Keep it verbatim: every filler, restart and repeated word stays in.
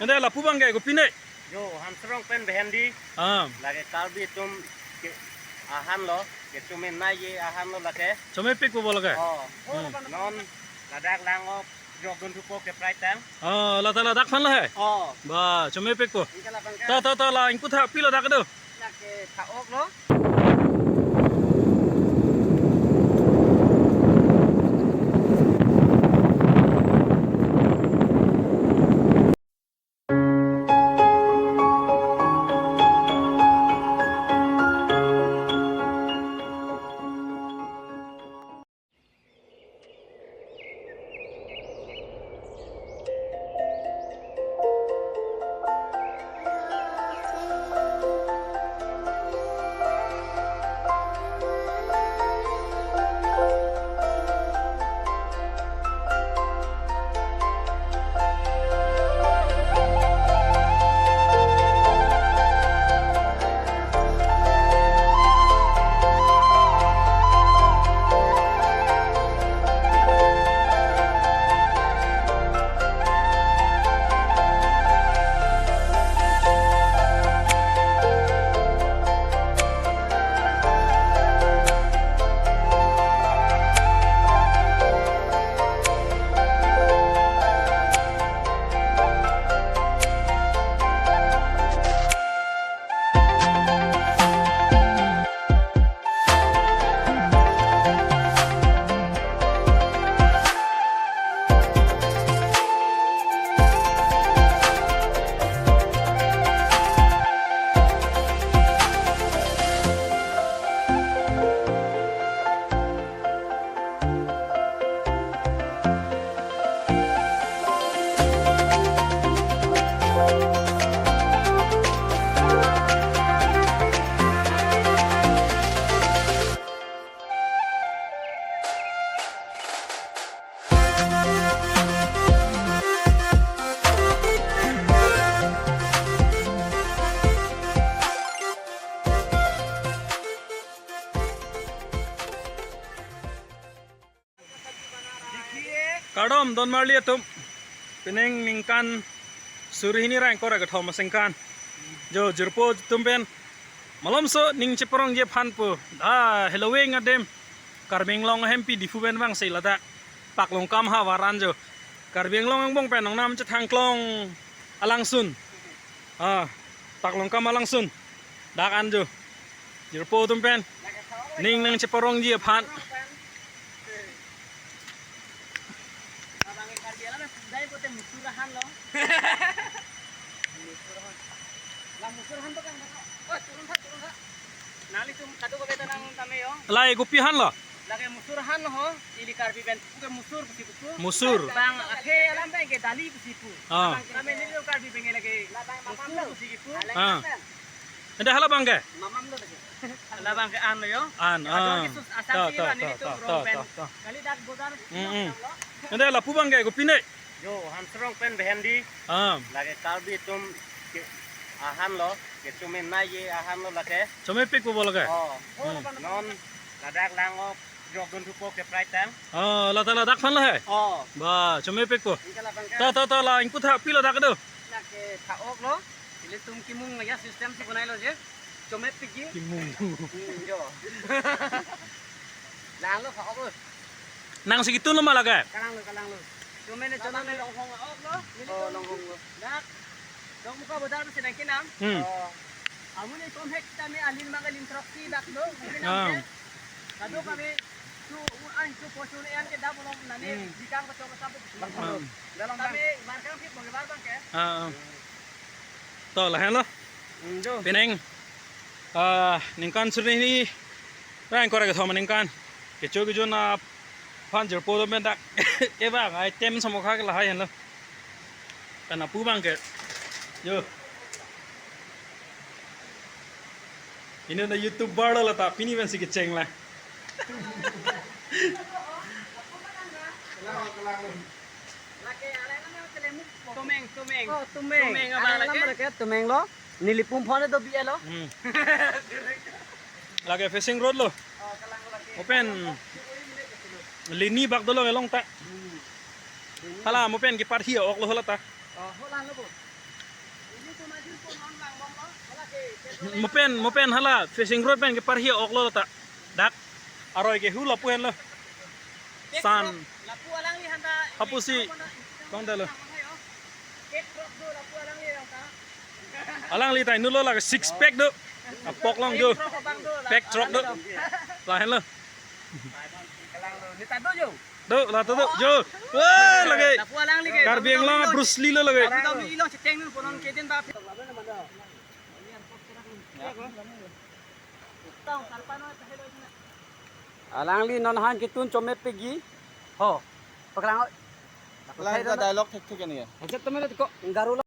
Ante lapu abang ke kopi ne? Jo, Hamsrong pen Behendi. Ah. Lake Karbi atum ke ahan lo, ke chome nangji ahan lo lake. Chomepik pu bo lake? Oh. Hmm. Non ladak lang-ok jokdun thupo ke prai tang. Oh, la ta ladak aphan lo he? Oh. Ba, chomepik pu. Anke labang ke. Ta, ta, ta, la ingpu tha pilo dak do. Lake tha-ok lo. Kardom donmarli atum, pining ningkan suri hini ra ingkoi ra kethom aningkan. Jo, jirpo atum pen malomso ning cheparongji aphan pu, dak Halloween adim Karbi Anglong ahempi Diphu pen vangsi ladak Paklongkam havar an jo. Karbi Anglong angbong pen nongnam chethangklong alangsun. Ah, Paklongkam alangsun. Dak an jo. Jirpo atum pen ning nangcheparongji aphan. Abang Karbi alam pudai kote musur ahan lo. Musur ahan. Lah musur ahan to kan. Oh, turun tha, turun tha. Nanglitum kadokave ta nangtame yo. Lahai kopi ahan lo? Lake musur ahan ho, ili Karbi pen puke musur pusi puku. Musur. Bang athe alam pen ke dali pusi pu. Ah. Tame nelitum Karbi pen ke lake musur pusi kipu. Ah. Ante hala abang ke? Mamam lo lake. Hala abang ke an lo yo. An, ah. Kadokave sus asam si lo, nelitum rong pen. Kali dak bodar. Hmm, hmm. Ante lapu abang ke kopi ne? Jo, Hamsrong pen Behendi. Ah. Lake Karbi atum ke ahan lo, ke chome nangji ahan lo lake. Chomepik pu bo lake? Oh. Hmm. Non ladak lang-ok jokdun thupo ke prai tang. Oh, la ta ladak aphan lo he? Oh. Ba, chomepik pu. Anke labang ke. Ta, ta, ta, la ingpu tha pilo dak do. Lake tha-ok lo. Ilitum kimung ya system si bonai lo je. Chomepik ji. Kimung. Hmm, jo. Lang lo, tha-ok lo. Nangsi kitun lo ma lake? Kalang lo, kalang lo. Chome ne chome ne. Longhong ok lo. Oh, longhong lo. Dak. Dong muka bodar si nangkenam. Hmm. Oh. Amun ikom hek tame alin mang alin throksi dak do. Mungkin. Ah. Nangke. Kadokave tu an tu posun an ke dak bolong nane. Hmm. Dikang kacang kacang. Longhong lo. Hmm. Dalam bang. Tame markam kit bagi bar bang ke. Ah, ah. To lahenlo. Hmm, jo. Pining, ah, ningkan suri hini ra ingkoi ra kethom aningkan. Kecho kejun aphan jirpo atum pen dak kevang item samokha ke lahai henlo. Kan lapu abang ke. Jo. Ini na YouTuber lo la ta pini pensi kecheng la. Tumeng, tumeng. Oh, tumeng. Tumeng apa lagi? Tumeng lo. Neli pum phone do bi lo. Hmm. Lake facing road lo. Oh, kalang lake. Open. Lini bak dolo elong ta. Hmm. Hala mo pen kiparhi ok lo hala ta. Oh, holan lo bo. Mo pen, mo pen hala fishing rod pen keparhi oklo ta. Dak aroi ke hu lapu henlo. San. Hapusi. Tong dalo. Alangli ta inutlo lake six pack do. Apok long jo. Pack throk do. Lahenlo. Do, la to do, jo. Wah, lake. Lapu alangli ke. Karbi Anglong Bruce Lee lo lake. Lapu alangli lo cheteng nun ponon keden ba. Alangli non han kitun chome pegi. Ho. Paklang. Lang ka dialogue thek thek ani ya. Headset to mere ko garu